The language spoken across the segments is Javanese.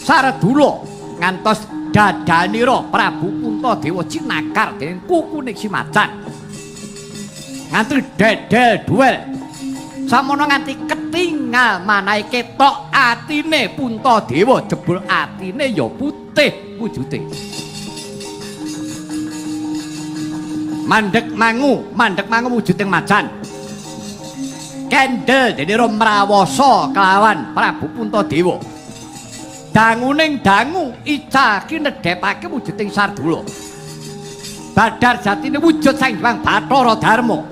Sardula ngantos dadanira Prabu Puntadewa cinakar dening kukune si macan. Nganti dedel duel. Samono nganti ketingal manahe ketok atine Puntadewa jebul atine ya putih wujute. Mandek mangu wujuding macan. Kendel denira mrawasa kelawan Prabu Puntadewa. Danguning dangu ica kinedhepake wujuding Sardula. Badar jatine wujud Sang Hyang Bathara Darma.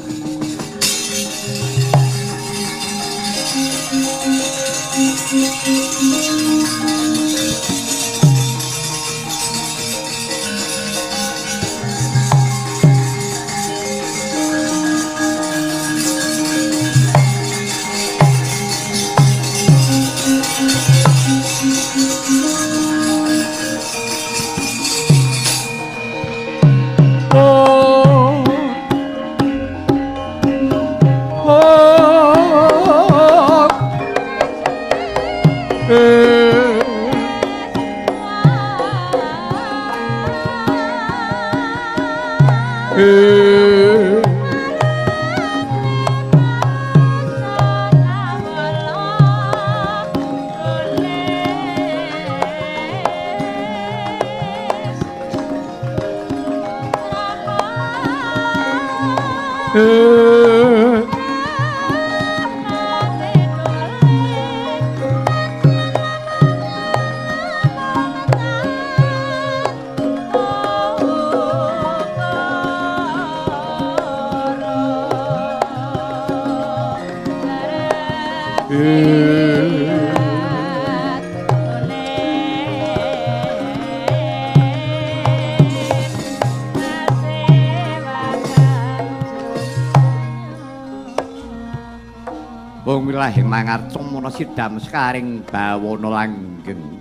Mangarca mana sidam sekaring bawana langgeng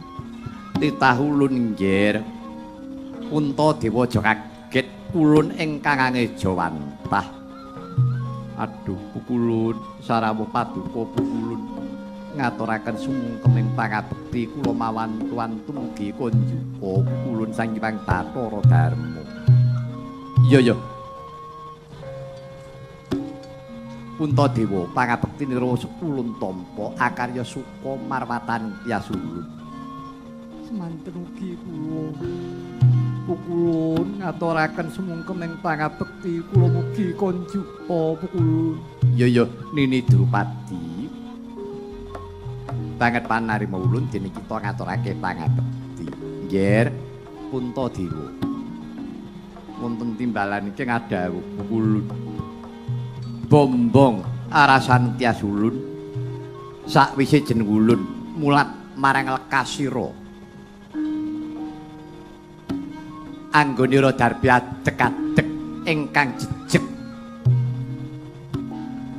titah ulun nggir Puntadewa aja kaget ulun ingkang angejawantah. Aduh pukulun sarawuh paduka pukulun ngaturaken sungkeming pangabekti kula mawantu-wantu mugi kunjuka pukulun Sang Hyang Bathara Darma. Iya ya Puntadewa pangabekti nira ulun tampa akarya suka marwatan yasulun. Semanten ugi kula pukulun ngaturaken sumungkeming pangabekti kula mugi konjuka pukulun. Iya ya Nini Drupadi. Banget panarima ulun dene kita ngaturake pangabekti. Nggih Puntadewa. Wonten timbalan iki ngadhawuh pukulun. Bombong arasan tiasulun sakwise jeneng ulun mulat marang lekasira anggonira darbi adeg-adeg ingkang jejeg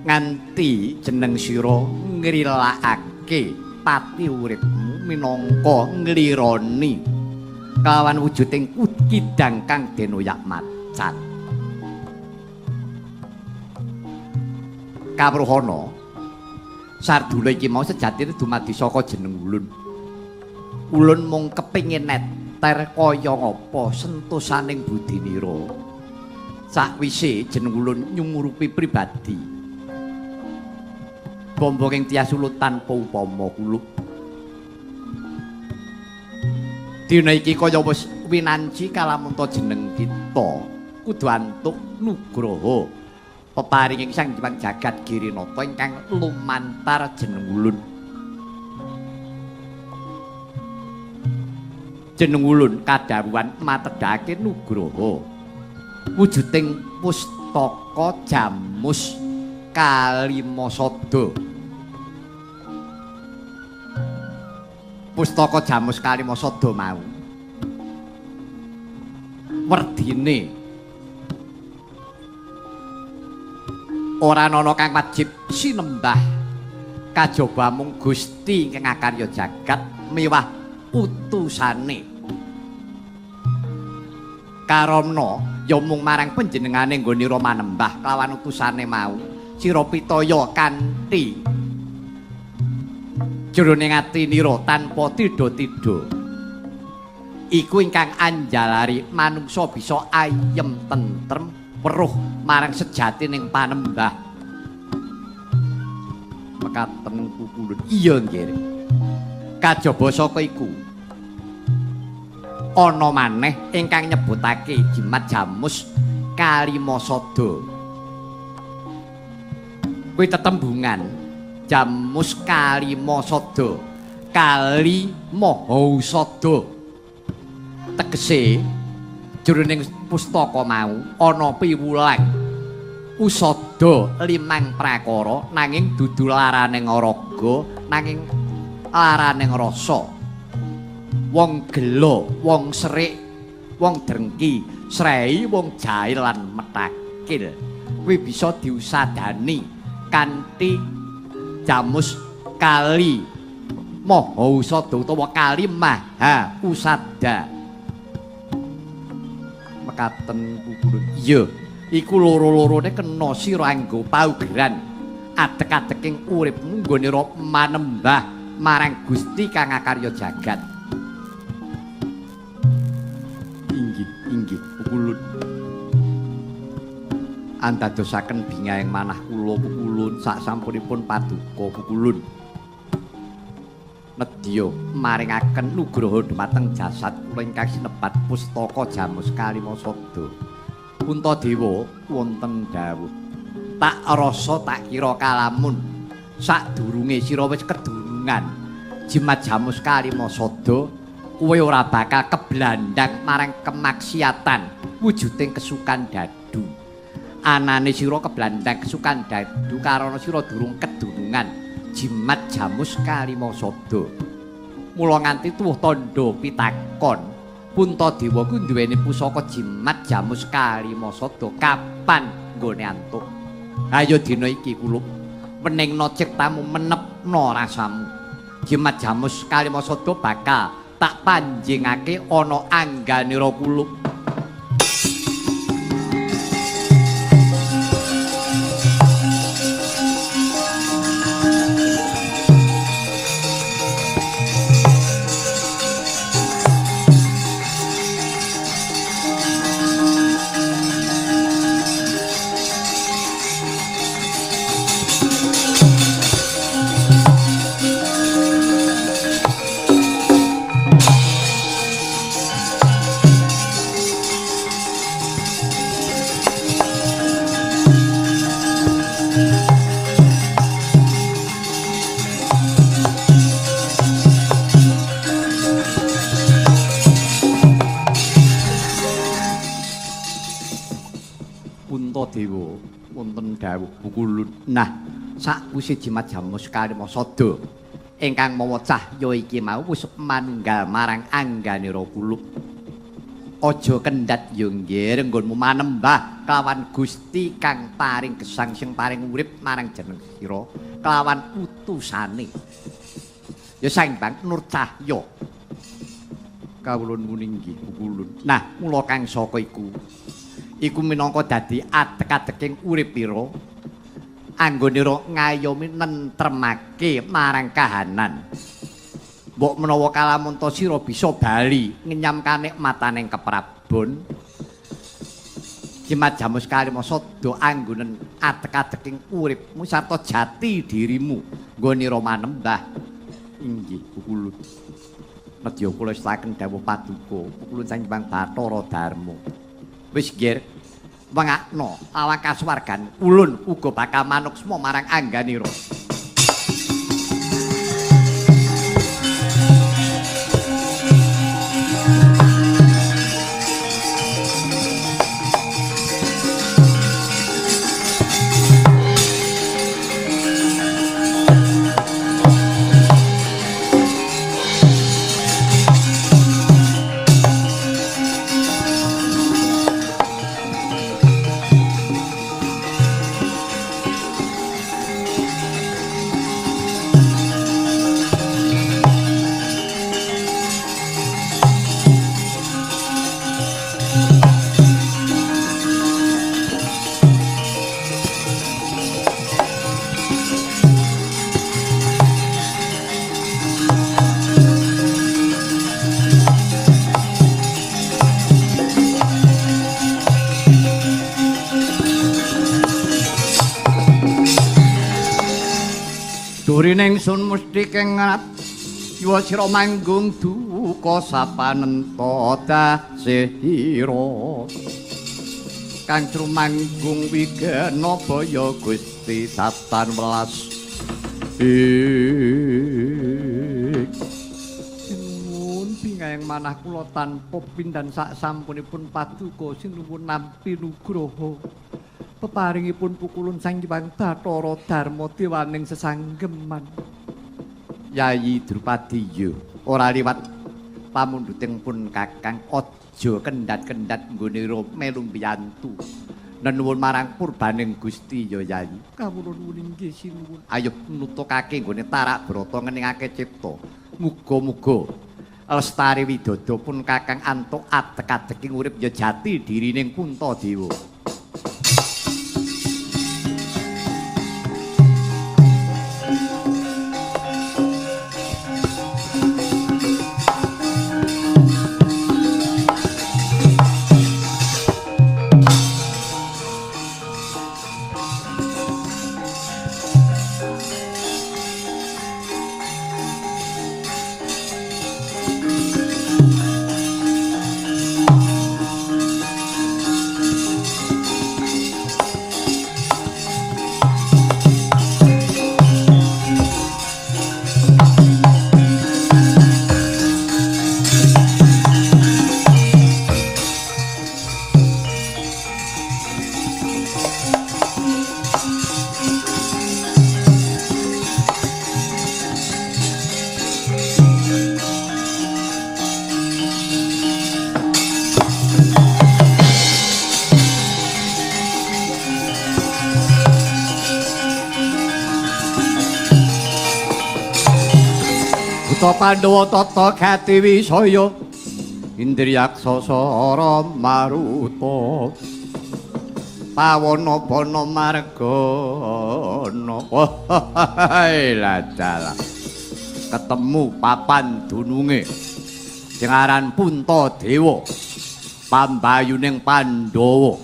nganti jeneng sira ngrilakake pati uripmu minangka nglironi kelawan wujuding kidang kang den oyak macan. Kawruhana Sardula iki mau sejatine dumadi saka jeneng ulun. Ulun mung kepengin neter kaya ngapa sentosaning budinira. Sakwise jeneng ulun nyumurupi pribadi. Bombonging tiasulut tanpa upama kulup. Dina iki kaya wis winanci kalamunta jeneng kita kudu antuk nugraha peparinging Sang Hyang Jagat Girinata ingkang lumantar jeneng ulun. Jeneng ulun kadhawuhan matedhake nugraha wujuding pustaka Jamus Kalimasada. Pustaka Jamus Kalimasada mau werdine ora ana kang wajib sinembah kajaba mung Gusti ingkang akarya jagat miwah utusane. Karana ya mung marang panjenengane nggonira manembah kelawan utusane mau sira pitaya kanthi jroning atinira tanpa tidha-tidha. Iku ingkang anjalari manungsa bisa ayem tentrem weruh marang sejatining panembah. Mekaten kukulun. Iya nggih. Kajaba saka iku ana maneh ingkang nyebutake jimat jamus Kalimasada. Kuwi tetembungan jamus Kalimasada, Kali Mahausada. Tegese jroning pustaka mau ana piwulang usada limang prakara nanging dudu laraning raga nanging laraning rasa. Wong gela, wong serik, wong drengki, srei, wong jahil lan metakil kuwi bisa diusadani kanthi jamus Kali Mahausada utawa Kali Maha Usada. Mekaten kukulun. Iya, iku loro-lorone kena sira anggo paugeran adek-adeking uripmu nggone manembah marang Gusti kang akarya jagat. Inggih, inggih kukulun. Andadosaken bingahing manah kula kukulun sak sampunipun paduka kukulun. Nedya maringaken nugraha dhumateng jasad kula ingkang sinebat pustaka Jamus Kalimasada. Puntadewa wonten dawuh. Tak rasa tak kira kalamun sadurunge sira wis kedunungan jimat Jamus Kalimasada kowe ora bakal keblandang marang kemaksiatan wujuding kesukan dadu. Anane sira keblandang kesukan dadu karana sira durung kedunungan jimat Jamus Kalimasada. Mula nganti tuwuh tandha pitakon, Puntadewa ku duweni pusaka jimat Jamus Kalimasada kapan nggone antuk? Ayo dina iki kulup weningna ciptamu menepna rasamu. Jimat Jamus Kalimasada bakal tak panjingake ana angganira kulup. Puntadewa wonten dawuh pukulun. Nah, sakwise jimat Jamus Kalimasada ingkang mawa cahya iki mau wis manunggal marang angganira kulup. Aja kendhat ya nggih nggonmu manembah kelawan Gusti kang paring gesang sing paring urip marang jeneng sira kelawan utusane. Ya Sang Bang Nur Cahya. Kawula nuwun inggih pukulun. Nah, mula kang saka iku iku minangka dadi adek-adeking urip pira anggonira ngayomi nentremake marang kahanan. Mbok menawa kalamunta sira bisa bali ngenyam kanikmataning keprabon. Jimat Jamus Kalimasada anggonen adek-adeking uripmu sarta jati dirimu nggonira manembah. Inggih pukulun. Nedya kula estaken dawuh paduka pukulun Sang Hyang Bathara Darma. Wis nggih wengakno awak kasuwargan ulun uga bakal manuksma marang angganira. Burine ingsun mesti kengat yuwa sira manggung duka sapanenta dasihira. Kang trumanggung wigena baya Gusti Satan welas. Sinuwun bingayang manah kula tanpa pindhan sak sampunipun paduka sinuwun nampi nugroho. Peparingipun pukulun Sang Hyang Bathara Darma dewaning sesanggeman. Yayi Drupadi yo ora liwat pamundhuting pun Kakang aja kendhat-kendhat nggone melu mbiyantu. Nenuwun marang purbaning Gusti ya Yayi. Kawula nuwun inggih sinuwun. Ayo nutukake nggone tarak brata ngeningake cipta. Muga-muga lestari widodo pun Kakang antuk adeg-adeking urip ya jati dirining Puntadewa. Pandhawa tata gati wisaya indriyaksa sara maruta pawana bana margana. Ladalah ketemu papan dununge sing aran Puntadewa pambayuning Pandhawa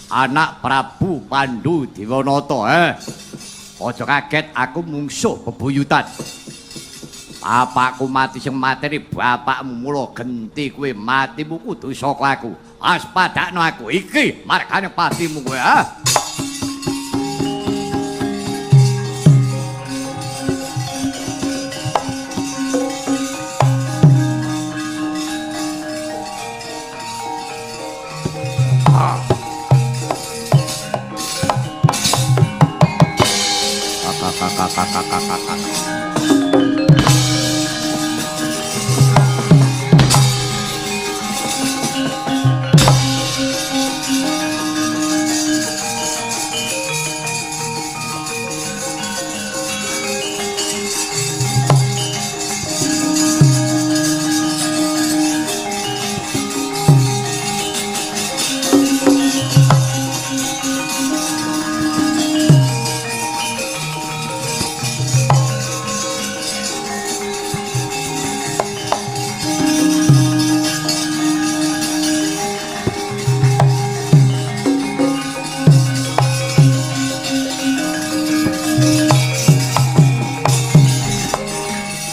anak Prabu Pandu Dewanata. Aja kaget aku mungsuh bebuyutan. Bapakku mati sing mateni bapakmu mula genti kowe matimu kudu saka aku. Waspadakno aku iki margane patimu kowe ah.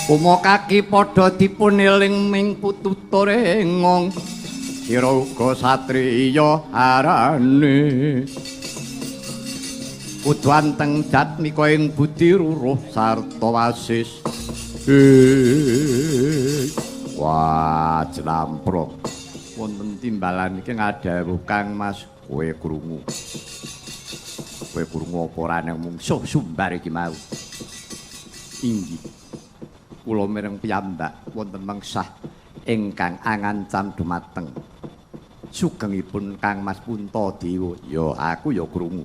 Uma kaki padha dipun eling ming pututore ngong sira uga satriya arane kudu anteng jatmika ing budi ruruh sarta wasis. Wah jlamprok wonten timbalan iki ngadhawuh Kang Mas kowe krungu kowe krungu apa ora nang mungsuh sumbar iki mau. Inggih kula mireng piyambak wonten mengsah ingkang angancam dumateng sugengipun Kang Mas Puntadewa. Ya aku ya krungu.